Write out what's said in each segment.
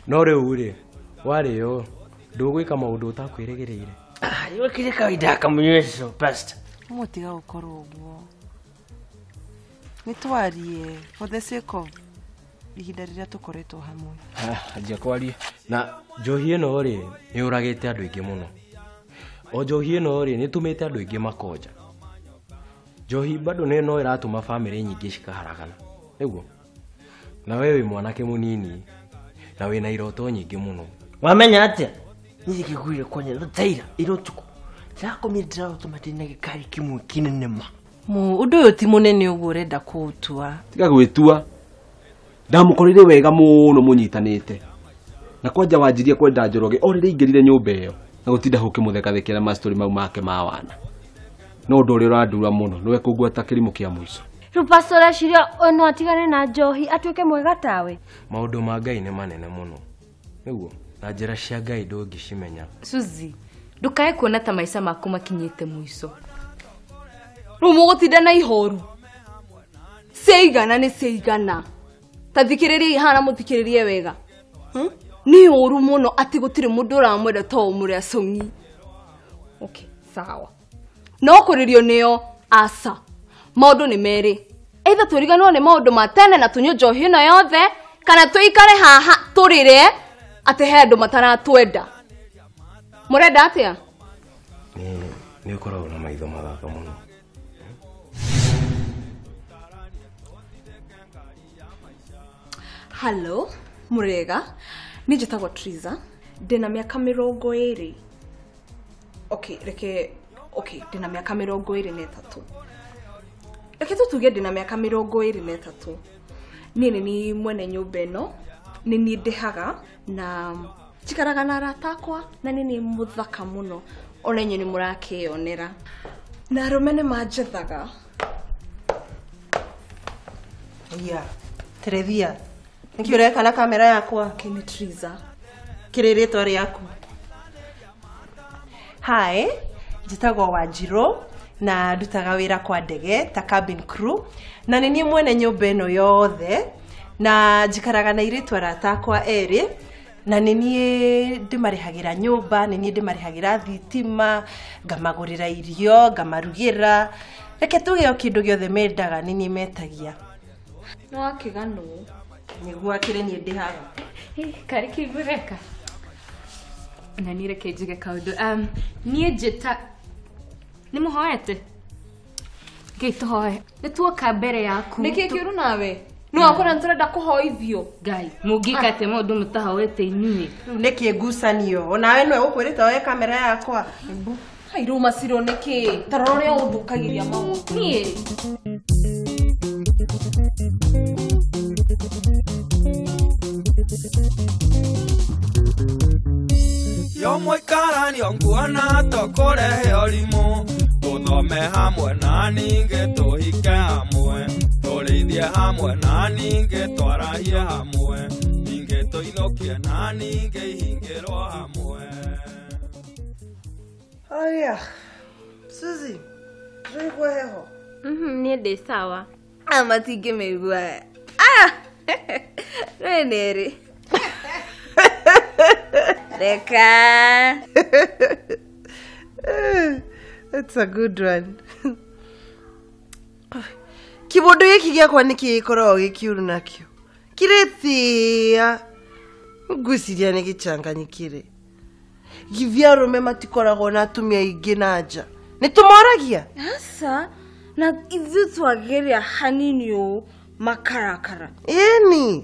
No rĩu rĩ warĩo ndũgwĩka maũndũ ũtakwĩrĩgĩrĩire. Yokire kawaida kamunyweso pastor. Mũtiga gũkorwo ũguo. Nĩ twarie for the sake of ihinda rĩrĩa tũkoretwo hamwe. Anjia kwaria. Na njohi ĩno rĩ nĩ ũragĩte andũ aingĩ mũno. O njohi ĩno rĩ nĩ ĩtũmĩte andũ aingĩ makonja. Njohi bado nĩ no ĩratũma famĩlĩ nyingĩ cikaharagana. Nĩguo? Na wewe wĩ mwanake mũnini na wĩna iroto nyingĩ mũno. Wamenya atĩa? Niĩ kĩguire kwanya rũtaira irotuku. Ndakomire ndĩrarota ndĩna gĩkari kĩmwe kĩnene ma. Mu ũndũ ũyũ ti mũnene ũguo ũrenda kũũtua. Tiga gwĩtua. Ndamũkorire wega mũno mũnyitanĩte. Na kwanja wanjirie kwenda Njoroge o rĩrĩa ingĩrire nyũmba ĩyo na gũtinda ũkĩmũthekathekera mastori mau make ma wana. No ũndũ ũrĩa ũrandura mũno nĩwe kũngwata kĩrimũ kĩa mũico. Rĩu pastor eciria no atigane na njohi atuĩke mwega tawe. Maũndũ ma Ngai nĩ manene mũno. Nĩguo? Na njĩra cia Ngai ndũngĩcimenya. Suzy, ndukae kuona ta maica maku makinyĩte mũico. Rĩu mũgũtinda na ihoru. Ciaigana nĩ ciaigana. Ta thikĩrĩriai haha na mũthikĩrĩrie wega. Nĩ ũru mũno atĩ gũtirĩ mũndũ ũramwenda to mũrĩ acong'i. Okay, sawa. No kũrĩrio nĩo aca. Maũndũ nĩ merĩ. Either tũriganĩrwo nĩ maũndũ ma tene na tũnyue njohi ĩno yothe kana tũikare haha tũrĩre atĩ he andũ mataratwenda. Mũrenda atĩa? Nĩ ũkoragwo na maitho mathaka mũno. Hello, mũrega. Niĩ njĩtagwo Triza. Ndĩna mĩaka 20. Okay, reke okay, ndĩna mĩaka 23. Reke tũtuge ndĩna mĩaka 23. Niĩ nĩ niĩ mwene nyũmba ĩno, nĩ niĩ ndĩhaga na njikaraga na arata akwa na nĩ niĩ mũthaka mũno. Ona inyuĩ nĩ mũrakĩyonera. Na arũme nĩ manjethaga. Yeah. Terethia. Nĩkĩ ũreka na kamera yakwa? Okay, nĩ Triza. Kĩrĩ rĩtwa rĩaku? Hi, njĩtagwo Wanjirũ na ndutaga wĩra kwa ndege ta cabin crew na nĩ niĩ mwene nyũmba ĩno yothe na njikaraga na airĩtu arata akwa erĩ na nĩ niĩ ndĩmarĩhagĩra nyũmba, nĩ niĩ ndĩmarĩhagĩra thitima, ngamagũrĩra irio, ngamarugĩra. Reke tuge o kĩndũ gĩothe mendaga nĩ niĩ metagia. Nĩ wakĩganwo. Nĩguo akĩrĩ niĩ ndĩhaga. Karĩ kĩngũreka. Na niĩ reke njuge kaũndũ. Niĩ njĩta nĩ mũhoete? Ngai tũhoe. Nĩ tuoka mbere yaku. Nĩkĩ kĩũru nawe? Nĩ wakora nĩ tũrenda kũhoithio. Ngai, mũngĩka atĩa maũndũ mũtahoete inyuĩ? Rĩu nĩkĩ ngucanio? Onawe nĩwe ũkwĩrĩte woe kamera yakwa. Hai rĩu macirwo nĩkĩ? Ta rora ũrĩa ũthũkagĩria maũndũ. Niĩ? Yo mũikaranio nguona tũkũrehe ũrimũ tũthome hamwe na ningĩ tũhike hamwe tũrĩithie hamwe na ningĩ twarahie hamwe ningĩ tũinũkie na ningĩ ihingĩrwo hamwe. Aya, Suzy, ndũraigua heho? Niĩ ndĩ sawa. Matingĩmĩigua. Ah! Rĩu nĩ rĩ. Reka. That's a good one. Kĩbũndũ gĩkĩ gĩakwa nĩkĩ gĩkoragwo gĩkĩũru nakĩo? Kĩrĩthĩa. Ngwĩciria nĩ gĩchanganyikire. Githĩ arũme matikoragwo na atumia aingĩ na nja? Nĩ tũmoragia? Aca, na ithuĩ twageria hanini ũũ makarakara. Ĩni.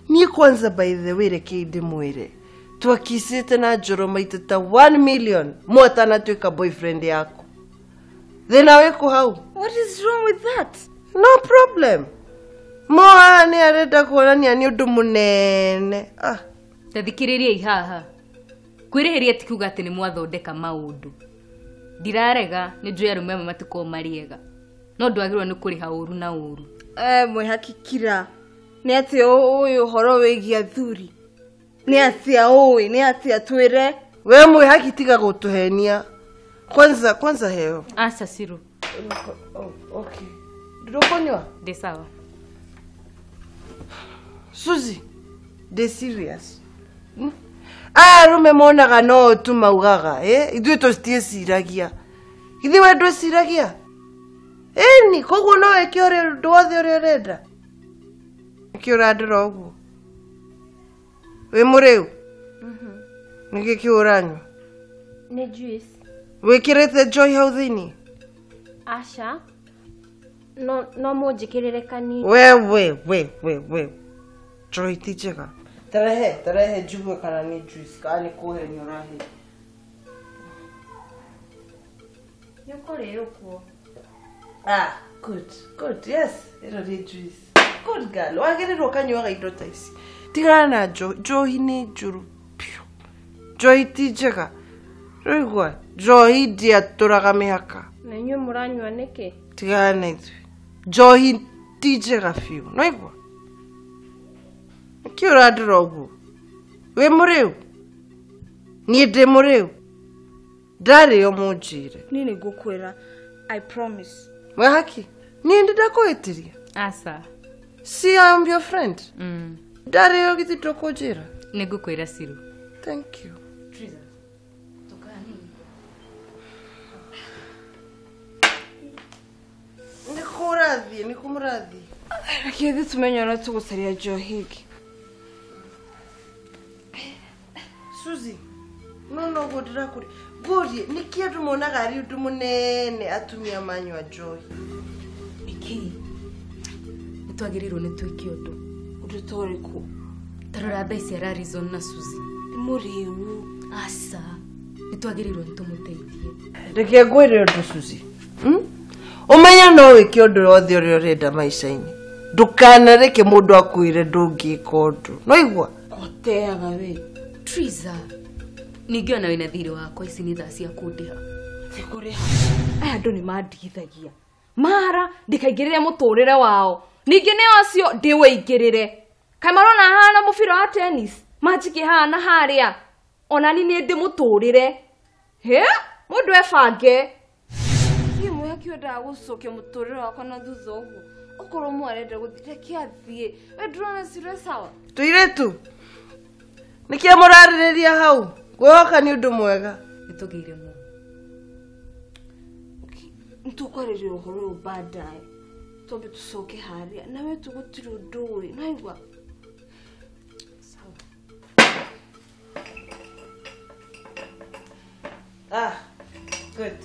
Niĩ kwanza by the way reke ndĩmwĩre. Twakicĩte na Njoro maita ta 1 million mwatanatuĩka boyfriend yaku. Thĩna wĩkũ hau? What is wrong with that? No problem. Moha nĩ arenda kuonania nĩ ũndũ mũnene. Ah. Ta thikĩrĩriai haha. Kwĩrĩhĩria ti kuuga atĩ nĩ mwathondeka maũndũ. Ndirarega nĩ njũĩ arũme amwe matikoragwo marĩ ega. No ndwagĩrĩirwo nĩ kũrĩha ũru na ũru. Mwĩhaki kira. Nĩ atĩa ũĩ ũhoro wĩgiĩ athuri? Nĩ atĩa ũĩ? Nĩ atĩa twĩre? We mwĩhaki tiga gũtũhenia. Kwanza kwanza heo. Aca Ciru. Oh, okay. Ndũkũnyua? Ndĩ sawa. Suzy, ndĩ serious. Aya arume monaga no tu maugaga, ithuĩ tũtiĩciragia. Ithuĩ we ndwĩciragia? Ĩni, koguo no wĩke ũrĩa ũndũ wothe ũrĩa ũrenda. Nĩkĩ ũrandora ũguo? Wĩ mũrĩu? Nĩkĩ kĩu ũranyua? Nĩ juice. Wĩkĩrĩte njohi hau thĩinĩ? Aca. No mũnjĩkĩrĩre kanini. We. Njohi ti njega. Tarehe njigue kana nĩ juice kana nĩ kũhenia ũrahenia. Nĩ ũkũrĩo kuo. Ah, good, yes, ĩno nĩ juice. Good girl, wagĩrĩirwo ũkanyuaga indo ta ici. Tigana na njohi nĩ njũru biũ. Njohi ti njega. Rũigua, njohi ndĩatũraga mĩhaka. Na inyuĩ mũranyua nĩkĩ? Tigana na ithuĩ. Njohi ti njega biũ, nĩwaigua? Nĩkĩ ũrandora ũguo? Wĩ mũrĩu? Niĩ ndĩ mũrĩu? Ndarĩo mũnjĩre. Niĩ nĩngũkwĩra, I promise. Mwehaki, niĩ ndĩndakũhĩtĩria? Aca. See, I am your friend. Ndarĩo githĩ ndũkũnjĩra? Nĩngũkwĩra Ciru. Thank you. Triza, tũkanini. Nĩkũ ũrathiĩ? Nĩkũ mũrathiĩ? Reke ithuĩ tũmenye ũrĩa tũgũcaria njohi ĩngĩ. Suzy, no ũguo ndĩrakũria. Ngũrie, nĩkĩ andũ monaga arĩ ũndũ mũnene atumia manyua njohi? Nĩkĩ? Nĩtwagĩrĩirwo nĩ twĩke ũndũ. Ũndũ ta ũrĩkũ? Ta rora thaa ici ara reason na Suzy. Nĩ mũrĩu. Aca. Nĩtwagĩrĩirwo nĩ tũmũteithie. Reke ngwĩre ũndũ Suzy. Ũmenye no wĩke ũndũ wothe ũrĩa ũrenda maica-inĩ. Ndũkanareke mũndũ akwĩre ndũngĩka ũndũ. Nĩwaigua? Gũteaga we. Triza. Ningĩ ona wĩna thirĩ wakwa ici nĩ thaa cia kũndĩha. Tikũrĩha. Aya andũ nĩ mandigithagia. Mara ndikaingĩrĩre mũtũrĩre wao. Ningĩ nĩo acio ndĩwĩingĩrĩre. Kaĩ marona hana mũbira wa tennis? Manjikie hana harĩa. Ona ni nĩ ndĩmũtũrĩre. Hĩ? Mũndũ ebange. Niĩ mwĩhaki wendaga gũcokia mũtũrĩre wakwa na thutha ũguo. Okorwo mũ arenda gũthiĩ, reke athiĩ. We ndũrona Ciru e sawa? Tũirĩtu, nĩkĩ mũrarĩrĩria hau? Ngwĩhoka nĩ ũndũ mwega. Nĩtũgĩire mu. Nĩtũkwarĩria ũhoro ũyũ baadaye. Twambe tũcoke harĩa. Nawe tũgũtirĩ ũndũ ũĩ. Nĩwaigua? Sawa. Ah, good.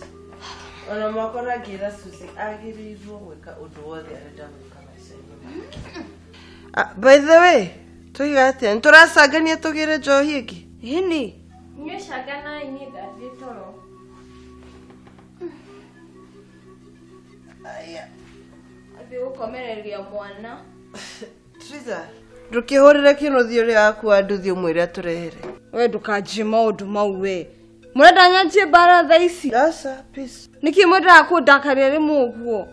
Ona mwakora ngĩra Suzy agĩrĩirwo gwĩka ũndũ wothe arenda gwĩka maica-inĩ make. By the way, tũiga atĩa? Nĩtũracangania tũgĩre njohi ĩngĩ? Ĩni. Inyuĩ canganai niĩ ndathiĩ toro. Aya. Athiĩ gũkomereria mwana. Triza, ndũkĩhũrĩre kĩnũthia ũrĩa wakua nduthi ũmwĩre atũrehere. We ndũkanjie maũndũ mau we. Mũrenda nyanjie mbara thaa ici? Aca, peace. Nĩkĩ mwendaga kũndakaria rĩmwe ũguo?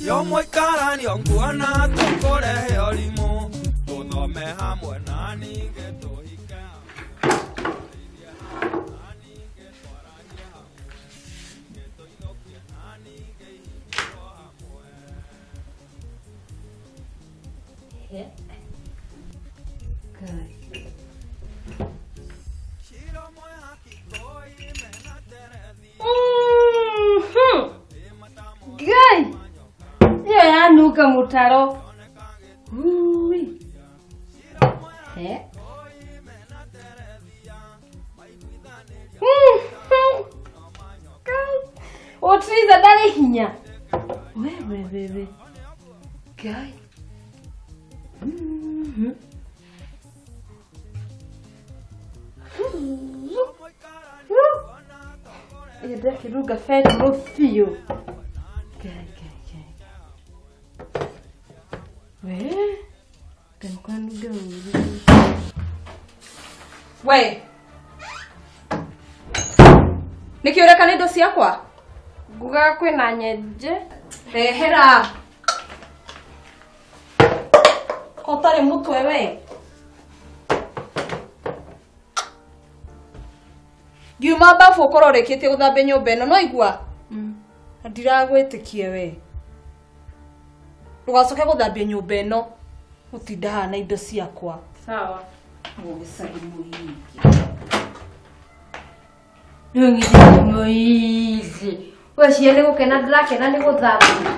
Yo mũikarani nguona tũkũrehe ũrimũ. Tũthome hamwe na ningĩ tũhike hamwe. Tũrĩithie hamwe na ningĩ twarangie hamwe. Ningĩ tũinũkie na ningĩ ihingĩrwo hamwe. Ngai. Ciro mwehaki kũime na terethi. Ngai! Ĩyo yanunga mũtaro. Ui. Ũtriza ndarĩ hinya. We. Ngai. Ĩyo ndakĩrunga betũrũ biũ. Ngai. We. Ngai ũru. We. Nĩkĩ ũreka nĩ indo ciakwa? Ngugaga kwĩna nyenje. Rehera. Ko ũtarĩ mũtwe we. Ngiuma babu ũkorwo ũrĩkĩtie gũthambia nyũmba ĩno no igua? Na ndiragwĩtĩkia we. Ndũgacoke gũthambia nyũmba ĩno. Gũtinda haha na indo ciakwa. Sawa. Mũgĩcagi mũingĩ. Rĩu mũici. We cia nĩ gũkena ndĩrakena nĩ gũthambia.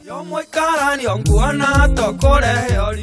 Yo mũikarani nguona tũkũrehe.